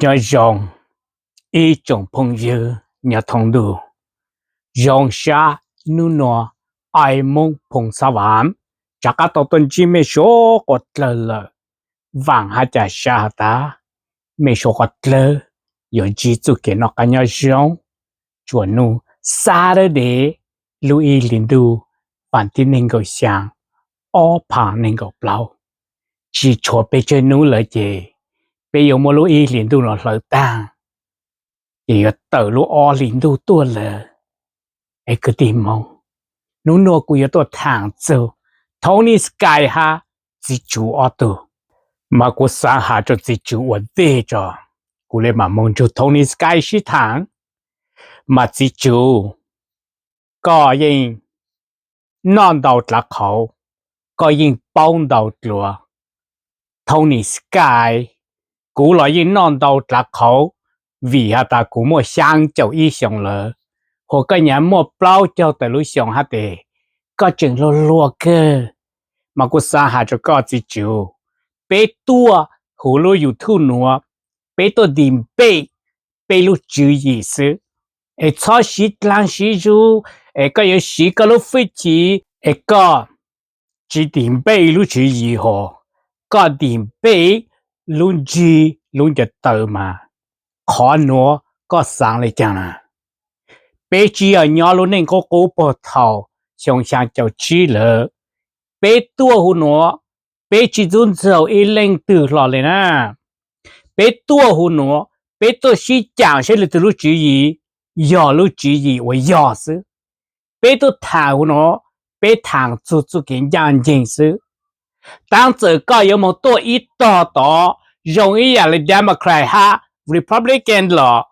Nyob zoo ib tsoom phooj ywg nyob thoob ntuj. Zoo sab hnub no, Ais Moob Phooj Xab Vam rov qab tau tuaj ntsib mej suav quas dlawg lawm. Vaam hab ca sab has tas mej suav quas dlawg yuav ntsib txuj kev noj qaab nyob zoo tsuas nub Saturday lub ib hlis ntuj vas thib neeg nkaum xyaa, ob phav neeg nkaum plaub. Tsi tshuav peb tsawg nub lawm ces peb yuav muab lub ib hlis ntuj no hlawv taag, ces yuav tawm lub ob hlis ntuj tuaj lawm. Es kwv tij Moob, nub nua kuv yuav tuaj thaam txug Tony Sky hab Txiv Tsuv ob tug. Mas kuv xaav has rua Txiv Tsuv ua ntej tso, kuv le maam moog nrug Tony Sky sib thaam. Mas Txiv Tsuv, koj yeej noj ntau dlaav qhauv, koj yeej paub ntau dlua. Tony Sky, kuv los yeej noj ntau dlaav qhauv, vim has tas kuv muaj xyaa caum ib xyoos lawm, hos koj nyaav muaj plaub caug tawm lub xyoos hab tes koj tseem luag luag kawg. Mas kuv xaav has rua koj Txiv Tsuv, peb tuaj huv lub YouTube nuav, peb tuaj debate peb lub tswv yim xwb, es txhob siv dlaag siv zug, es koj yuav siv koj lub hwj chim, es koj tsi debate lub tswv yim hos, koj debate lub ntsig lub ncaws taw mas, qhov nuav koj xaav le caag na? Peb tsi yog nyob lub neej qub qub puag thaum xyoo xyaa caum tsib lawm. Peb tuaj huv nuav, peb tsi txub ntxaug ib leej twg hlo le na. Peb tuaj huv nuav, peb tuaj sib caam saib leej twg lub tswv yim yog lub tswv yim uas yog xwb. Peb tuaj thaam huv nuav, peb thaam txug txuj kev ncaaj nceeg xwb. Taab txawm koj yuav moog tuaj ib tog tod zoo ib yaam le Democrat hab Republican los,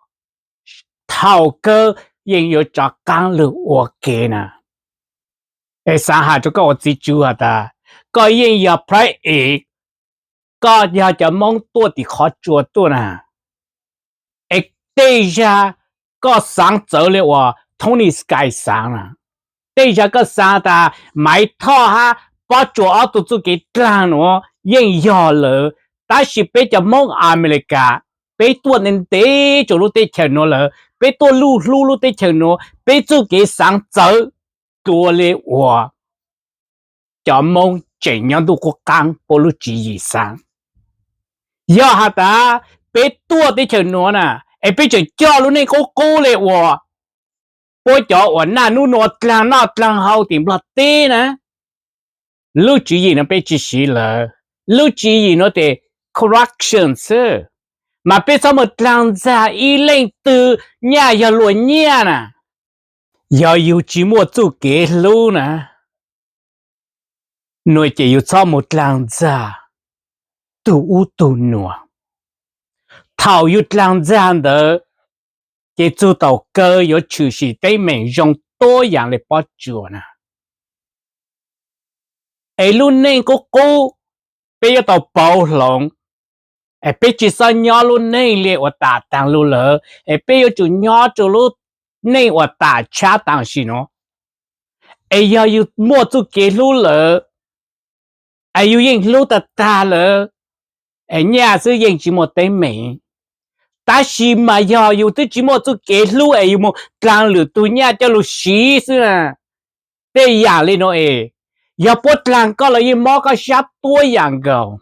thaum kawg yeej yuav rov qaab lug ua ke na. Es xaav has rua koj ua Txiv Tsuv has tas, koj yeej yog pray e, koj yog cov Moob tuaj tim qhov tsua tuaj na. Es tej zag koj xaav txawv le uas Tony Sky xaav na. Tej zag koj xaav tas Maiv Thoj hab Pob Tsuas ob tug txuj kev dlaag nuav yeej yog lawm, tab sis peb cov Moob Amelikas, peb tuaj ntev ntev rua lub teb chaws nuav lawm, peb tuaj luj hlub lub teb chaws nuav, peb txuj kev xaav txawv dlua le uas cov Moob tseem nyob ntuj qub qaab puab lub tswv yim xaav. Yog has tas peb tuaj teb chaws nuav na, es peb tseem coj lub neej qub qub le uas puab cov uas naj nub nua dlaag noj dlaag haus tim Nplog teb na, lub tswv yim nuav peb tsi siv lawm. Lub tswv yim nuav tes corruption xwb, mas peb txhob moog dlaag ntxag ib leej twg nyaj yog luas nyaj na. Yog yug tsi muaj txuj kev hlub na, nua ces yug txhob moog dlaag ntxag tug ub tug nua. Thaum yug dlaag ntxag ntawd, ces txug thaum kawg yuav tshwm sim teeb meem zoo tuab yaam le Pob Tsuas na. Es lub neej qub qub, peb yuav tau pauv hloov, es peb tsi xob nyob lub neej le uas tam taag lug lawm, es peb yuav tsum nyob rua lub neej uas tam tshab tam sim nuav. Es yog yug muaj txuj kev hlub lawm, es yug yeej hlub tag tag lawm, es nyaj xwb yeej tsi muaj teeb meem. Tab sis mas yog yug twb tsi muaj txuj kev hlub es yug moog dlaag lwm tug nyaj coj lug siv xwb na. Tej yaam le nuav es, yog puab dlaag koj los yeej mob koj sab tuab yaam nkaus.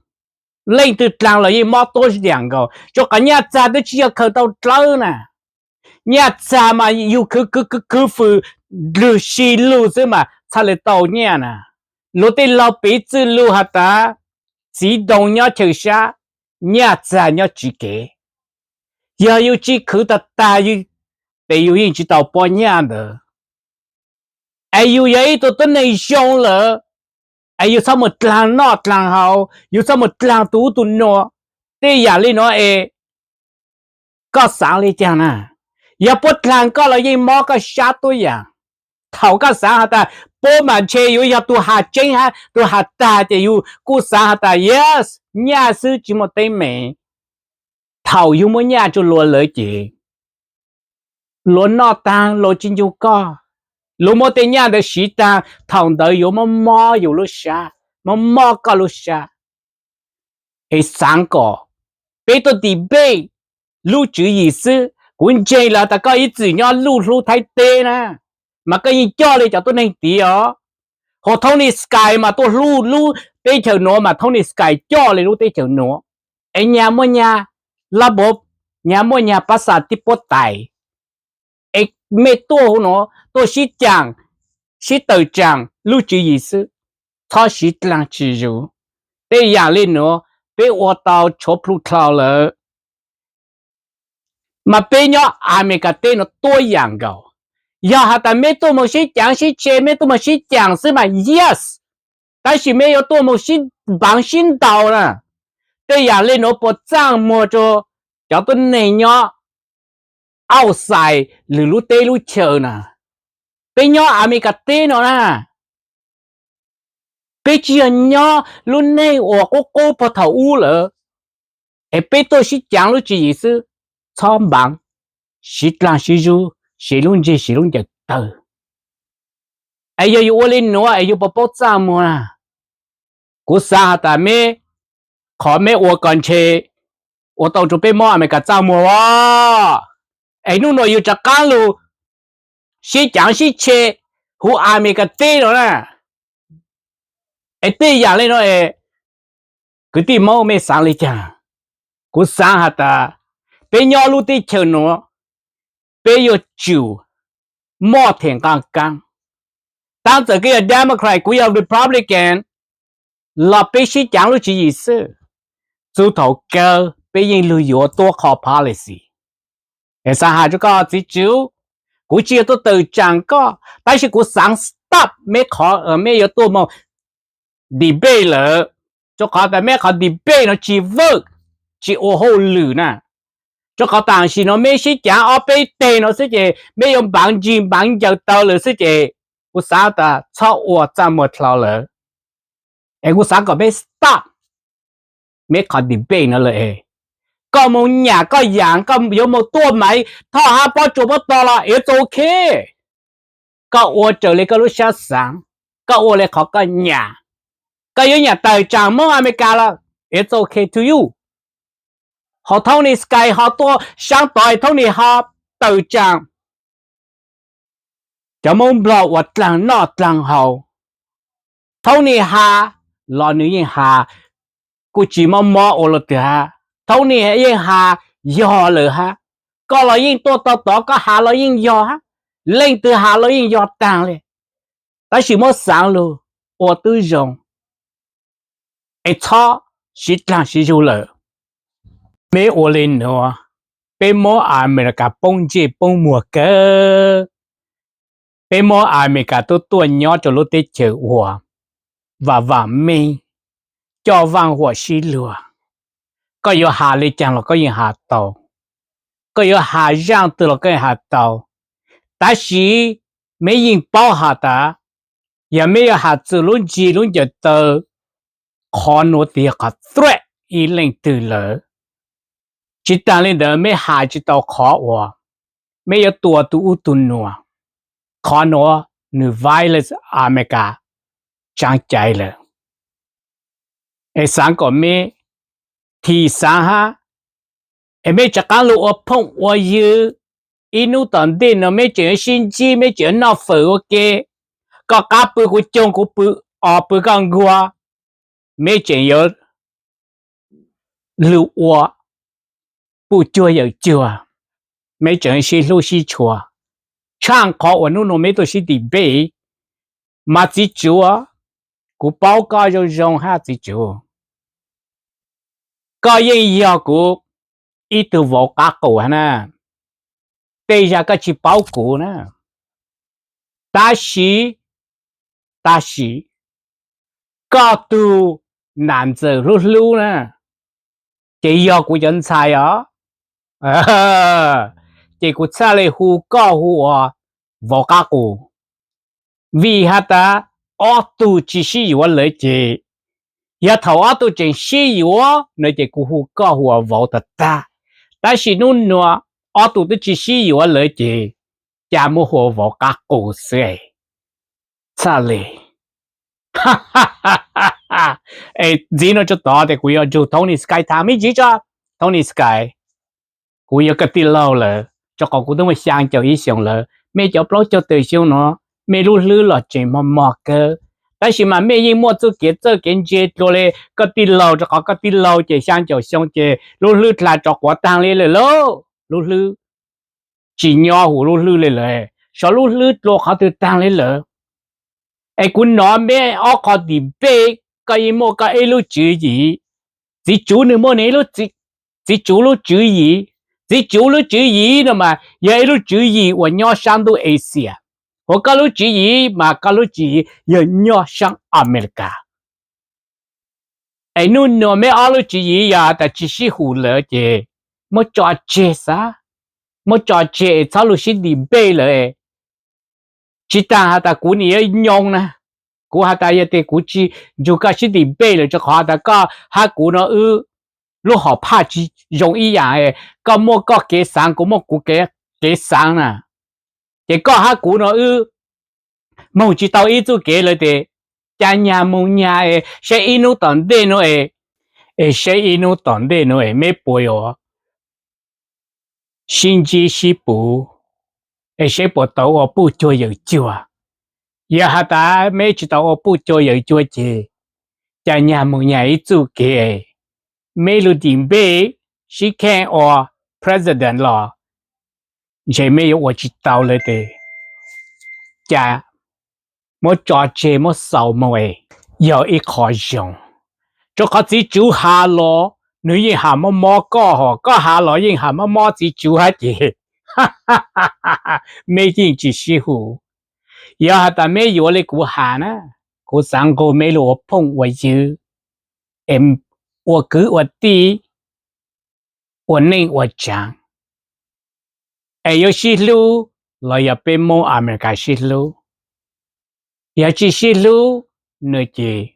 Leej twg dlaag los yeej mob tuab yaam nkaus, rua qhov nyaj txag twb tsi yog khaws tau dlawb na. Nyaj txag mas yug khwv khwv khwv khwv fwm lwg si lug xwb mas txhaj le tau nyaj na. Luag tej laug piv txwj lug has tas, txiv ntoo nyob chaw sab, nyaj txag nyob tswv kev. Yog yug tsi khwv tag tag, tes yug yeej tsi tau pob nyaj ntawd. Es yug yog ib tug tuab neeg zoo lawm, es yug txhob mus dlaag noj dlaag haus, yug txhob mus dlaag tug ub tug nua. Tej yaam li nuav es koj xaav li caag na? Yog puab dlaag koj los yeej mob koj sab tuab yaam. Thaum koj xaav has tas puab mas ntshe yuav yog tug has tseeb hab tug has tag ces yug kuj xaav has tas yes, nyaj xwb tsis muaj teeb meem. Thaum yug muaj nyaj rua luag lawm ces luag noj taag luag tsis ncu koj, luag muab tej nyaj ntawd siv taag, thaum ntawd yuav muab mob yug lub sab, muab mob koj lub sab. Es xaav kom peb tuaj debate lub tswv yim xwb. Kuv ntseeg lawm tas koj ib txwm nyob luj hlub Thaib teb na, mas koj yeej coj li cov tuab neeg tid os. Ho Tony Sky mas tuaj hlub lub teb chaws nuav mas Tony Sky coj li lub teb chaws nuav. Es nyag muaj nyag lab npov, nyag muaj nyag pab xa tib puab tais. Es mej tuaj huv nuav tuaj sib caam, sib tawm tsaam lub tswv yim xwb, txhob siv dlaag tsis zus. Tej yaam le nuav peb ua tau tshuav plhu dlhau lawm. Mas peb nyob Amelikas teb nuav tuab yaam nkaus. Yog has tas mej tuaj moog sib caav sib tshe, mej tuaj moog sib caam xwb mas yes, tab sis mej yuav tuaj moog sib npaav sib ntaus na. Tej yaam le nuav puas txaaj muag rua cov tuab neeg nyob outside lwm lub teb lub chaws na? Peb nyob Amelikas teb no na, peb tsi yog nyob lub neej uas qub qub puag thaum ub lawm, es peb tuaj sib caav lub tswv yim xwb, txhob npaav, siv dlaag siv zug, siv lub ntseg siv lub ncaws tawg. Es yog yus ua le nuav es yus puas paub txaaj muag na? Kuv xaav has tas meb, qhov meb ua ko ntshe ua tau rua peb mob Amelikas txaaj muag as. Es nub nuav yus rov qaab lug sib caav sib tshe huv Amelikas teb no na. Es tej yaam le nuav es kwv tij Moob mej xaav le caag? Kuv xaav has tas peb nyob lub teb chaws nuav, peb yuav tsum muaj them nqaj kaab. Taab txawm koj yog Democrat, kuv yog Republican, los peb sib caav lub tswv yim xwb. Txug thaum kawg peb yeej lug yuav tuab qho policy. Es xaav has rua koj txiv tswv, kuv tsi yog tuaj tawm tsaam koj, tab sis kuv xaav stop meb qhov meb yuav tuaj moog debate lawm, rua qhov tas meb qhov debate no tsi work, tsi ua hauj lwm na. Rua qhov tam sim no meb sib caav ob peb teg no xwb ces meb yuav npaav ntsig npaav ncaws taw lawm xwb ces kuv xaav tas txhob ua txaj muag dlhau lawm. Es kuv xaav kom meb stop meb qhov debate no lawm. Koj moog nyam koj yaam, koj yuav moog tuaj Maiv Thoj hab Pob Tsuas Pob Tog los it's okay. Koj ua raws le koj lub sab xaav, koj ua le qhov koj nyam. Koj yuav nyam tawm tsaam Moob Amelikas los it's okay to you. Ho Tony Sky ho tuaj saab tod, Tony ho tawm tsaam cov Moob Nplog uas dlaag noj dlaag haus. Tony has los nws yeej has, kuj tsi mob mob ua luaj twg hab. Tony yeej has yog lawm hab. Koj los yeej tuaj tau tod, koj has los yeej yog hab. Leej twg has los yeej yog taag le. Tab sis muab xaav lug ua tub zoo, es txhob siv dlaag siv zug lawm. Meb ua le nuav, peb muab Amelikas poob ntsej poob muag kawg. Peb muab Amelikas tuaj tuaj nyob rua lub teb chaws uas vaam vaam meej, coj vaaj huam sib luag. Koj yuav has le caag los koj yeej has tau, koj yuav has zaaj twg los koj yeej has tau. Tab sis meb yeej paub has tas, yog meb yuav has txug lub ntsig lub ncaws taw, qhov nuav twb yog qhov threat ib leej twg lawm. Tsi taag le ntawd meb has tsi tau qhov uas meb yuav tua tug ub tug nuav. Qhov nuav nwg violate Amelikas tsaav cai lawm. Es xaav kom meb thim xaav hab, es meb rov qaab lug ua phooj ua ywg. Ib nub tom ntej no meb tseem yuav sib ntsib, meb tseem yuav noj fawm ua ke, koj qab pw kuv coog, kuv pw os pw koj nkuag, meb tseem yuav lug ua puj cuag yawm cuag, meb tseem sib hlub sib tshua. Tshaaj qhov uas nub nuav meb tuaj sib debate, mas txiv tsuv, kuv paub koj zoo zoo hab txiv tsuv, koj yeej yog kuv ib tug vauv qab qus hab na. Tej zag koj tsi paub kuv na, tab sis, tab sis koj tug nam ntxawm hlub hlub na, ces yog kuv cov ntxhais os, ces kuv txhaj le hu koj hu ua vauv qab qus. Vim has tas ob tug tsi sib yuav lawm ces, yog thaum ob tug tseem sib yuav no ces kuv hu koj hu ua vauv tag tag. Tab sis nub nuav ob tug twb tsi sib yuav lawm ces, ca muab hu ua vauv qab qus xwb. Txhaj le. Es ntxiv no tso tod tes kuv yuav nrug Tony Sky tham me ntsis tso. Tony Sky, kuv yog koj tij laug lawm, rau qhov kuv twb muaj xyaa caum ib xyoos lawm. Mej cov plaub caug tawm xyoo no, mej lub hlwb los tseem mog mog kawg, tab sis mas mej yeej muaj txuj kev txawj kev ntse dlua le koj tij laug, rau qhov koj tij laug ces xyaa caum xyoo ces lub hlwb dlha tsov quav taag le lawm lauj. Lub hlwb tsis nyob huv lub hlwb le lawm, sov lub hlwb dlua qhov twg taag le lawm. Es kuv nov mej ob qho debate, koj yeej muaj koj ib lub tswv yim, txiv tsuv nwg muaj nwg ib lub, txiv tsuv lub tswv yim. Txiv tsuv lub tswv yim no mas yog ib lub tswv yim uas nyob saab ntuj Asia, hos koj lub tswv yim mas koj lub tswv yim yog nyob saab Amelikas. Es nub nua meb ob lub tswv yim yog has tas tsis sib hum lawm ces muab tso tseg xwb, muab tso tseg es txhob lug sib debate lawm. Tsis taag has tas kuv nim yuav nyoo na, kuv has tas yog tias kuv tsis nrug koj sib debate lawm rau qhov has tas koj hab kuv no wb lub hom phaj tsis zoo ib yaam, koj muaj koj kev xaav kuv muaj kuv kev xaav na, ces koj hab kuv no wb moog tsis tau ib txuj kev lawm tes ca nyag moog nyag es saib ib nub tom ntej nuav es, es saib ib nub tom ntej nuav es meb puas yuav sib ntsib sib puv, es saib puas tau ua puj cuag yawm cuag. Yog has tas meb tsis tau ua puj cuag yawm cuag ces ca nyag moog nyag ib txuj kev, meb lug debate sib kheej ua president los ntshe meb yuav ua tsis tau lawm tes ca muab tso tseg muab xaus moog es yog ib qho zoo, rau qhov txiv tsuv has los nwg yeej has mob mob koj, hos koj has los yeej has mob mob txiv tsuv hab ces meb yeej tsis sib hum. Yog has tas meb yuav le kuv has na, kuv xaav nqug meb lug ua phooj ua ywg, es ua kwv ua tij, ua neej ua tsaav, es yuav sib hlub los yog peb Moob Amelikas sib hlub. Yog tsis sib hlub no ces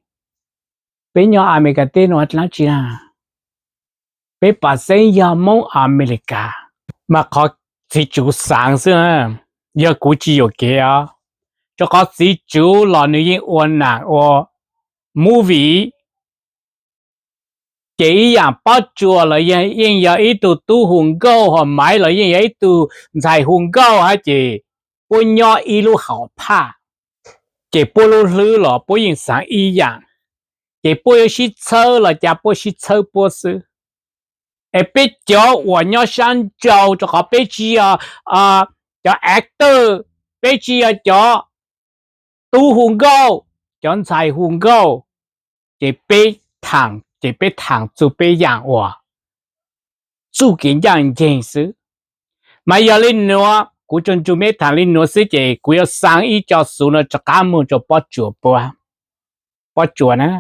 peb nyob Amelikas teb nuav dlaab tsi na? Peb pav xeeb yog Moob Amelikas, mas qhov txiv tsuv xaav xwb, yog kuv tsis yuam kev os. Rau qhov txiv tsuv los nws yeej ua nam ua movie, ces ib yaam Pob Tsuas los yeej yog ib tug tub hu nkauj, hos Maiv los yeej yog ib tug ntxhais hu nkauj hab ces puab nyob ib lub hom phaj, ces puab lub hlwb los puab yeej xaav ib yaam, ces puab yuav sib txhawb los cas puab sib txhawb puab xwb. Es peb cov uas nyob saab nraud rau qhov peb tsis yog cov actor, peb tsis yog cov tub hu nkauj, cov ntxhais hu nkauj, ces peb thaam, ces peb thaam txug peb yaam uas txuj kev ncaaj nceeg xwb. Mas yog le nuav kuv tsuas nrug meb thaam le nuav xwb ces kuv yuav xaa ib co xuv no rov qaab moog rua Pob Tsuas puab. Pob Tsuas na,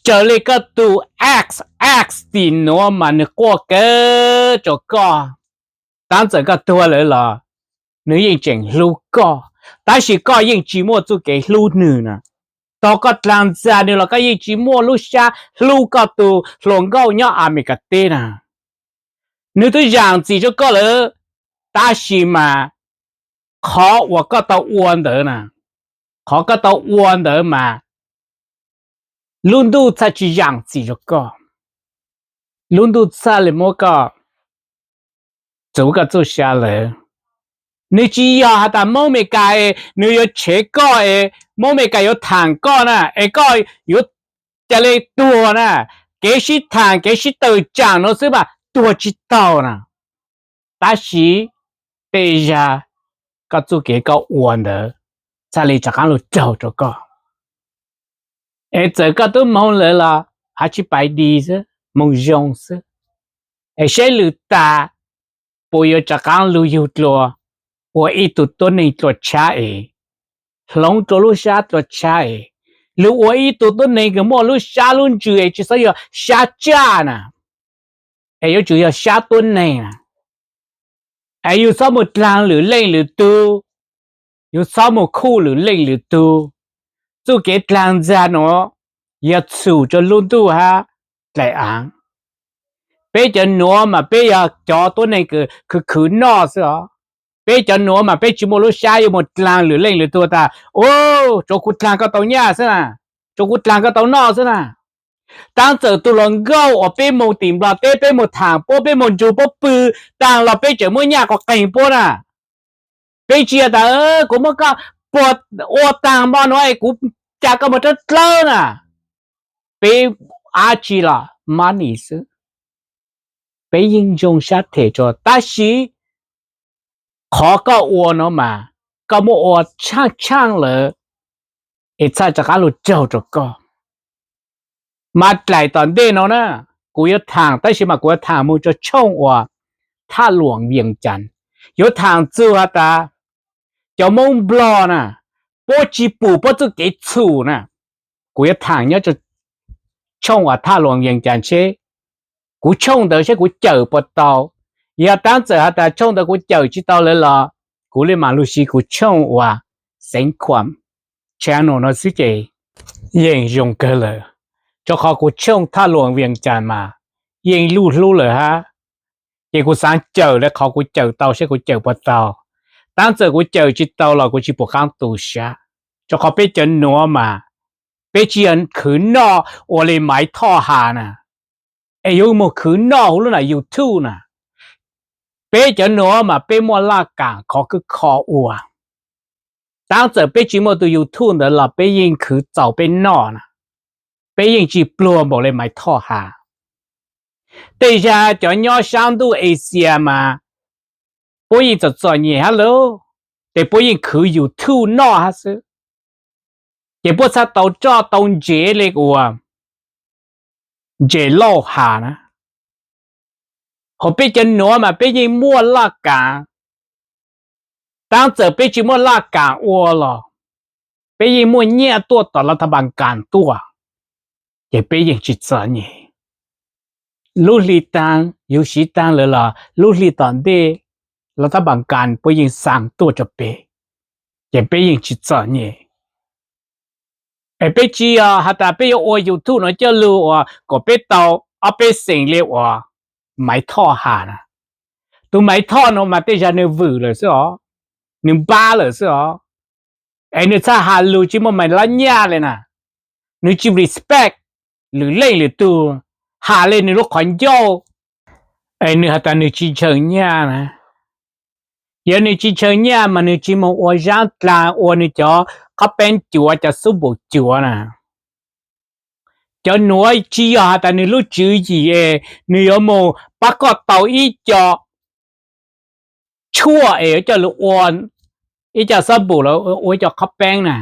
raws le koj tug ex, ex tim nuav mas nwg quaj kawg rua koj. Tab txawm koj tuag lawm los nwg yeej tseem hlub koj, tab sis koj yeej tsis muaj txuj kev hlub nwg na. Tog koj dlaag ntxag nwg los koj yeej tsis muaj lub sab hlub koj tug hluas nkauj nyob Amelikas teb na. Nwg twb zaam txim rua koj lawm, tab sis mas qhov uas koj tau ua ntawd na, qhov koj tau ua ntawd mas lub ntuj txhaj tsis zaam txim rua koj. Lub ntuj txhaj le muab koj txuv koj txuj sa lawm. Nwg tsis yog has tas Moob Amelikas es nwg yuav tshev koj es Moob Amelikas yuav thaam koj na es koj yuav ca le tuag na. Kev sib thaam kev sib tawm tsaam nuav xwb mas tuag tsis taug na. Tab sis tej zag koj txuj kev koj ua ntawd txhaj le rov qaab lug raug rua koj. Es txawm koj tub moog lawm los hab tsis pais di xwb, moog zoo xwb. Es saib lwm tas puas yuav rov qaab lug yug dlua ua ib tug tuab neeg dlua tshab es hloov rua lub sab dlua tshab es lug ua ib tug tuab neeg kws muaj lub sab lub ntsws es tsis xob yog sab tsaj na, es yuav tsum yog sab tuab neeg na. Es yug txhob mus dlaag lwm leej lwm tug, yug txhob mus khuj lwm leej lwm tug. Txuj kev dlaag ntxag nuav yog txhum rua lub ntuj hab dlaim aav. Peb cov nuav mas peb yog cov tuab neeg kws khwv khwv noj xwb os. Peb cov nuav mas peb tsis muaj lub sab yuav mus dlaag lwm leej lwm tug tas, u, tsuav kuv dlaag koj tau nyaj xwb na, tsuav kuv dlaag koj tau noj xwb na. Tab txawm tus hluas nkauj uas peb mus tim Nplog teb, peb mus tham puab, peb mus nrug puab pw taag los peb tseem muab nyaj quas qeeg puab na. Peb tsi has tas, kuv muab koj puag ua taag npo nuav es kuv ca koj moog dlawb dlawb na. Peb ab tsi los money xwb, peb yeej zoo sab them rua, tab sis qhov koj ua nuav mas koj muab ua tshaaj tshaaj lawm es txhaj rov qaab lug raug rua koj. Mas dlaim tom ntej nuav na, kuv yuav thaam, tab sis mas kuv yuav thaam moog rua tshooj uas Thaj Luam Vias Cas, yuav thaam txug has tas cov Moob Nplog na, puab tsi pum puab txuj kev txhum na. Kuv yuav thaam nyob tshooj uas Thaj Luam Vias Cas seb kuv tshooj ntawd seb kuv cawm puas tau. Yog tab txawm has tas tshooj ntawd kuv cawm tsi tau lawm los kuv le maam lug siv kuv tshooj uas Xeev Khuam channel no xwb ces yeej zoo kawg lawm, rua qhov kuv tshooj Thaj Luam Vias Cas mas yeej luj hlub lawm hab. Ces kuv xaav cawm le qhov kuv cawm tau seb kuv cawm puas tau. Tab txawm kuv cawm tsi tau los kuv tsi pum qaab tu sab, rua qhov peb cov nuav mas peb tsi yog khwv noj ua le Maiv Thoj has na, es yuav moog khwv noj huv lub nram YouTube na. Peb cov nuav mas peb muaj laj kaam khov kho ua. Tab txawm peb tsi muaj tus YouTube ntawd los peb yeej khwv txaus peb noj na, peb yeej tsi pluag npaum le Maiv Thoj has. Tej zag cov nyob saab ntuj Asia mas puab yeej txom txom nyem hab lauj, tes puab yeej khwv YouTube noj hab xwb. Ces puab txhaj tau roj tau ntsev le uas J-Lo has na. Hos peb cov nuav mas peb yeej muaj laj kaam, tab txawm peb tsi muaj laj kaam ua los peb yeej muaj nyiaj tuaj tom lav thab npas kas tuaj, ces peb yeej tsi txom nyem. Lub hli taag yug siv taag lawm los lub hli tom ntej lav thab npas kas puab yeej xaa tuaj rua peb, ces peb yeej tsi txom nyem. Es peb tsi yog has tas peb yuav ua YouTube nuav coj lug uas kom peb tau ob peb xeem le uas Maiv Thoj has na. Tus Maiv Thoj nuav mas tej zag nwg vwm lawm xwb os, nwg npab lawm xwb os. Es nwg txhaj has lug tsi muaj maiv lab nyaj le na, nwg tsi respect lwm leej lwm tug, has le nwg lub qhov ncauj, es nwg has tas nwg tsi ntshaw nyaj na. Yog nwg tsi ntshaw nyaj mas nwg tsi moog ua zaab dlaag ua nwg cov qhov peeb cuav cov xub npum cuav na. Cov nuav tsi yog has tas nwg lub tswv yim es nwg yuav moog pab koj tau ib co tshuaj es yuav coj lug ua ib co xub npum los ua ib co qhov peeb na.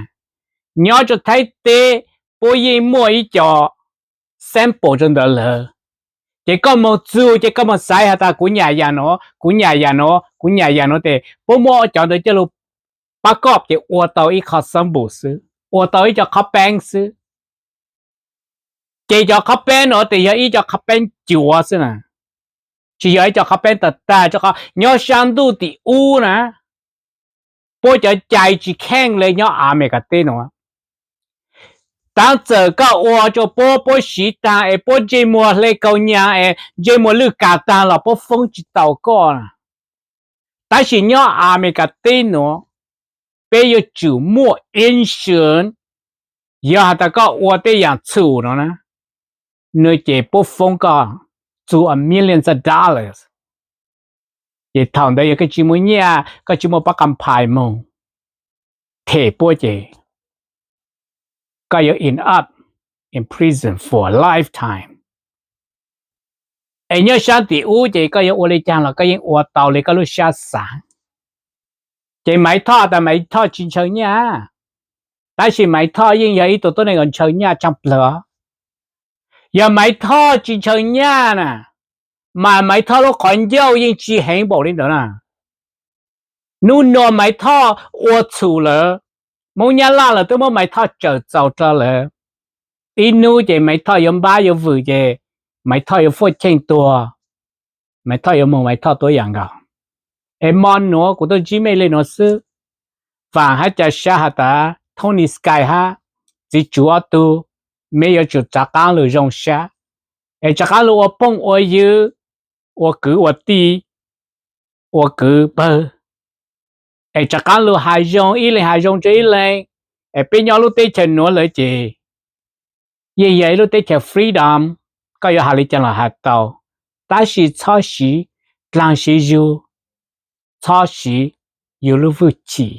Nyob rua Thaib teb puab yeej muaj ib co sample rua ntawd lawm. Ces koj moog txug ces koj moog xaiv has tas kuv nyam yam nuav, kuv nyam yam nuav, kuv nyam yam nuav tes puab muab cov ntawd coj lug pab koj ces ua tau ib qho xub npum xwb, ua tau ib co qhov peeb xwb. Ces cov qhov peeb nuav tes yog ib co qhov peeb cuav xwb na, tsis yog ib co qhov peeb tag tag, rua qhov nyob saab ntuj tim ub na, puab cov cai tsis kheej le nyob Amelikas teb nuav. Tab txawm koj ua rua puab, puab siv taag es puab ntsej muag hle kaus nyaag es ntsej muag lwj kas taag los puab foob tsis tau koj na. Tab sis nyob Amelikas teb nuav, peb yuav tsum muaj insurance. Yog has tas koj ua tej yaam txhum nuav na, nwg ces puab foob koj txug a millions of dollars. Ces thaum ntawd yog koj tsis muaj nyiaj, koj tsis muaj pab kam phais moog them puab ces koj yuav end up in prison for a lifetime. Es nyob saab tim ub ces koj yuav ua le caag los koj yeej ua tau le koj lub sab xaav. Ces Maiv Thoj tas Maiv Thoj tsis ntshaw nyaj, tab sis Maiv Thoj yeej yog ib tug tuab neeg uas ntshaw nyaj tshaj plawg. Yog Maiv Thoj tsis ntshaw nyaj na, mas Maiv Thoj lub qhov ncauj yeej tsis heev npaum li ntawd na. Nub nua Maiv Thoj ua txhum lawm, Moob Nyab Laj lawv twb muab Maiv Thoj tsawm txaus rua lawm. Ib nub ces Maiv Thoj yuav npab yuav vwm ces Maiv Thoj yuav fuaj cheej tuag, Maiv Thoj yuav moog Maiv Thoj tuab yaam nkaus. Es mo nuav kuv tuaj ntsib mej le nuav xwb. Vaam hab ca sab has tas Tony Sky hab txiv tsuv ob tug, mej yuav tsum rov qaab lug zoo sab, es rov qaab lug ua phooj ua ywg, ua kwv ua tij, ua kwv pawg, es rov qaab lug has zoo ib leeg has zoo rua ib leeg. Es peb nyob lub teb chaws nuav lawm ces Yeej yog ib lub teb chaws freedom, koj yuav hais li cas los hais tau, tab sis txhob siv dlaag siv zug, txhob siv yug lub hwj chim.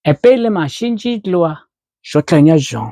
Es peb le maam sib ntsib dlua, suav dlawg nyob zoo.